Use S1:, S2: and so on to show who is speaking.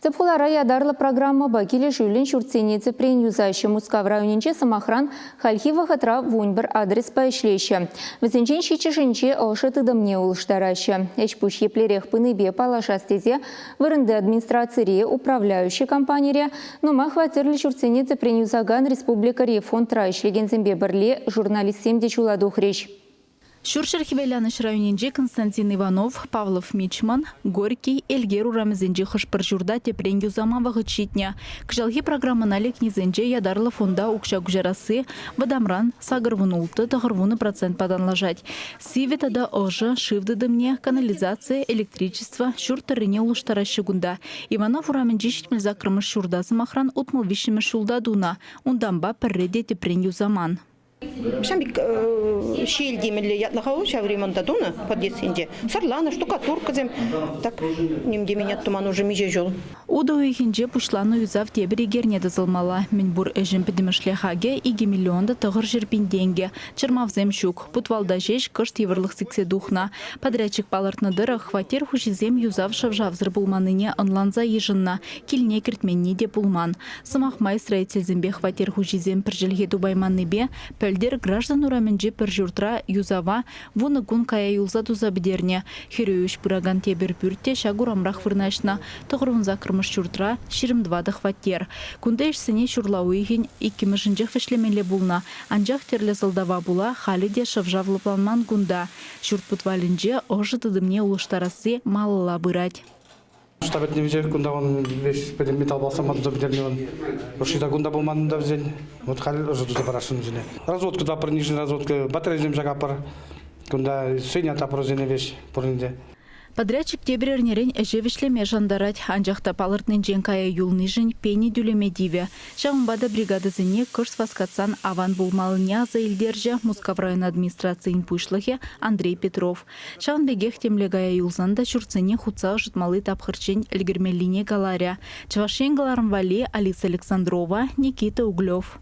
S1: Тӗп хулара ятарлӑ программӑпа килӗшӳллӗн ҫуртсене тӗпрен юсаҫҫӗ. Мускав районӗнче, сӑмахран, хальхи вӑхӑтра 11 адреспа ӗҫлеҫҫӗ. Вӗсенчен ҫиччӗшӗнче ӑшӑ тытӑмне улӑштараҫҫӗ. Ӗҫ-пуҫ еплерех пынипе паллашас тесе вырӑнти администрацире, управляющи компанире, нумай хваттерлӗ ҫуртсене тӗпрен юсакан республикӑри фондра ӗҫлекенсемпе пӗрле журналистсем те ҫула тухрӗҫ.
S2: Ҫурҫӗр Хӗвеланӑҫ районӗнчи Константин Иванов, Павлов Мичман, Горький, Эльгер урамӗсенчи хӑш-пӗр ҫурта тӗпрен юсама вӑхӑт ҫитнӗ. Кӑҫалхи программӑна лекнисенче ятарлӑ фонда укҫа куҫарасси вӑтамран 86 90 процентпа танлашать. Сивӗ тата ӑшӑ, шыв тытӑмне, канализаци, электричество, ҫурт тӑррине улӑштараҫҫӗ кунта. Иванов урамӗнчи 78-мӗш ҫурта, сӑмахран, 63-мӗш ҫулта тунӑ. Унтанпа пӗрре те тӗпрен юсаман.
S3: Ҫам пек ҫиелти мӗнле ятлӑ-ха ул ҫав ремонта тунӑ подъездсенче. Сӑрланӑ, штукатуркӑсем. Так ним темен ят туман уже миҫе ҫул.
S2: Утӑ уйӑхӗнче пуҫланӑ юсав тепӗр икерне тӑсӑлмалла. Мӗнпур ӗҫӗн пӗтӗмӗшле хакӗ 2 миллион та 900 пин тенкӗ. Чӑрмавсем ҫук. Путвалта ҫеҫ кӑшт йывӑрлӑх сиксе тухнӑ. Подрядчик палӑртнӑ тӑрӑх, хваттер хуҫисем юсав шӑв-шавсӑр пулманнине ӑнланса йышӑннӑ, килне кӗртменни те пулман. Сӑмах май, строительсемпе хваттер хуҫисем пӗр чӗлхе тупайманнипе пӗлтӗр Граждан урамӗнчи пӗр ҫуртра юсава 10 кун кая юлса туса пӗтернӗ. Хӗрӳ ӗҫ пыракан тепӗр пӳрт те ҫак урамрах вырнаҫнӑ. 98-мӗш ҫуртра 24 хваттер. Кунти ӗҫсене ҫурла уйӑхӗн иккӗмӗшӗнчех вӗҫлемелле пулнӑ. Анчах тӗрлӗ сӑлтава пула халӗ те шӑв-шав лӑпланман кунта. Ҫурт путвалӗнче ӑшӑ тытӑмне улӑштарасси малалла пырать.
S4: Штаб пӗтнӗ кунта он весь пӗтӗм металл сама туса пӗтернӗ он. Ӑшши кунта пулман та вӗсен. Вот халь ӑшӑ туса парасшӑн вӗсене. Разводка тапӑр, нижний разводка, батарейсем ҫакапӑр. Кунта сеня тапӑрсене веҫ пурин те.
S2: Подрядчик тепӗр эрнерен ӗҫе вӗҫлеме шантарать, анчах та палӑртнинчен кая юлнишӗн пени тӳлеме тивӗ. Ҫавӑнпа та бригадӑсене кӑшт васкатсан аван пулмаллине аса илтерчӗ Мускав район администрацийӗн пуҫлӑхӗ Андрей Петров. Ҫавӑн пекех темле кая юлсан та ҫуртсене хутса ӑшӑтмалли тапхӑрччен ӗлкӗрмеллине каларӗ. Чӑваш Ен кӑларӑм валли Алиса Александрова, Никита Углев.